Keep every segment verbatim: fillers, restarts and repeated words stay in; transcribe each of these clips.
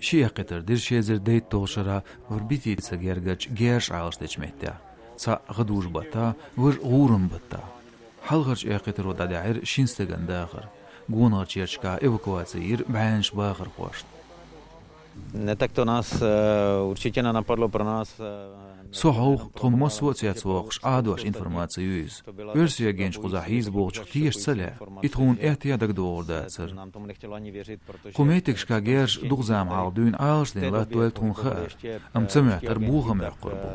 Ши эккхитар дира ши эзар дейтталгӀачу шарахь Врбитица гергарчу герзаш Ӏалашдечу меттехь, цхьаъ гӀадужу-баттахь, важа гӀуран-баттахь. Хьалхарчу эккхитаро дӀадаьхьира шина стеган дахар. Гонахарчу ярташкахь эвакуаци йира бӀеннаш бахархошна. Не tak to nás, eh, určitě nenapadlo pro nás, eh, Со хьовха, тхо массо а цецвоккхуш Ӏадош информаци ю иза. Оьрсийн агенташ кхузахь хьийза бохучух теша ца лаьа, и тхуна аьттехьа дагадогӀур дацара. Кху меттигашкахь герзаш дукха зама хьалха дуьйна Ӏалашдина латтавелла тхуна хаьара, амма ца моьттура бохам йоккхур бу.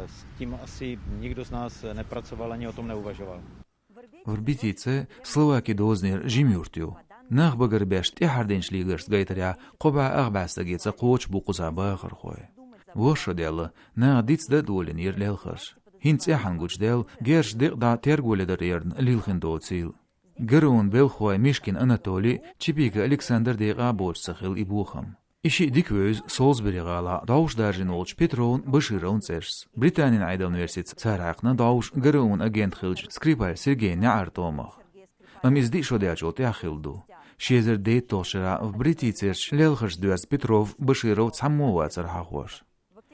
Врбитица Словаки дозанера жима юрт ю. Нах багара беш тӀаьхьардинчу лигаршца гайтарехь, кхо бӀе ах бӀе стаге ца кхочуш бу кхузахь бахархой. Вовшах а даьлла, наха дицдан а долийнера лелхарш. ХӀинца цӀеххьана гучудаьлла, герзаш декъа дӀа терго ледара ярна лилхина доцийла. ГРУ-н белхахой Мишкин Анатолий, Чипига Александр декъахь а боцуш ца хилла и бохам. И шиъ дика вевза Солсбери-гӀалахь дӀовш даржийна волчу Петровн, Башировн цӀерашца. Британин Ӏедална версица, цара хьаькхна дӀовш ГРУ-н агент хиллачу Скрипаль Сергейн неӀаран тӀамах. Амма иза диъ шо даьллачул тӀаьхьа хилла ду. Ши эзар дейтталгӀачу шарахь Врбитицерчу лелхаршца доьзна Петров, Баширов цхьаммо а вацара хьахош.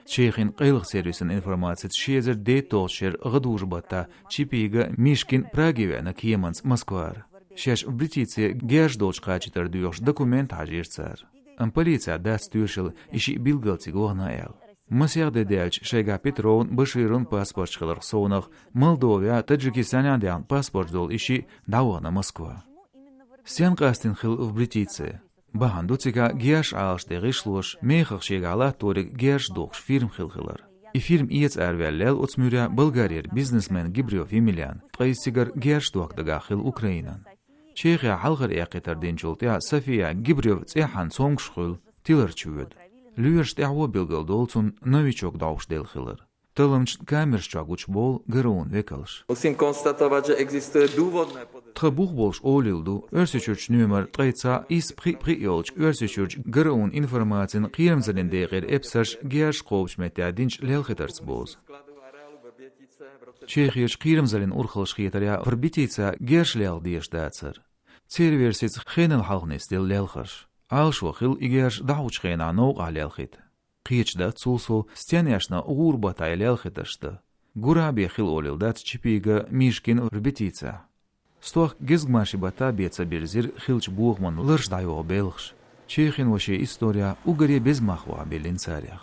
Чехин къайлаха сервисан информацица, ши эзар дейтталгӀачу шеран гӀадужу-баттахь Чипига, Мишкин Праге веана кеманца Москвара. Шаьш Врбитице герзаш долчу кхачийтар доьхуш документ хьажийра цара. Амма полицехь дац тоьшалла и шиъ билггал цига вахана аьлла. Масех де даьлча шайгахь Петровн, Башировн паспорташ хиларх совнаха, Молдовехь, Таджикистанехь а даьхна паспорташ долу и шиъ дӀавахана Москва. Стенна къастийна хилла Врбитице? Бахьана ду цигахь герзаш Ӏалашден гӀишлош, мехах шегахь латториг герзаш дохуш фирма хилла хилар. И фирма эца араваьлла лелла оцу муьрехь Болгарера бизнесмен Гибрев Емельян, ткъа иза цигара герзаш дохка дагахь хилла Украинан. Чехехь хьалхара эккхитар динчул тӀаьхьа София Гибрев цӀеххьана цомгуш хуьлу, тилар чу воьду. Лоьраша тӀаьхьо билгалдолу цунна новичок дӀовш делла хилар. Талламчашна камераш чохь гучуболу ГРУ-н векалш. Musím konstatovat, že existuje dôvodné podezření. Тхан бух болуш олийла ду, Оьрсийчуьрчу номер ткъе цхьаъ, исс пхиъ пхиъ йолчу Оьрсийчуьрчу ГРУ-н информацин кхерамзаллин декъера эпсарш герзаш кхобучу меттехь динчу лелхитарца бозу. Чехерчу кхерамзаллин урхаллаша хетарехь, Врбитица герзаш лелха дезаш дацара. Церан версица, хенал хьалха нисделла лелхарш. Ӏалашо хилла и герзаш дӀахьочу хенахь новкъахь лелхийта. Кхеташ дац цул сов, стенна эшна гӀура-баттахь лелхитарш дан. Гурахь бен хилла олийла дац Чипига, Мишкин, Врбитицехь. Стохка гезгмашин баттахь бен ца бирзира хиллачу бохаман ларш дӀайоху белхаш. Чехино шен исторехь уггаре беза мах вахьа биллина царех.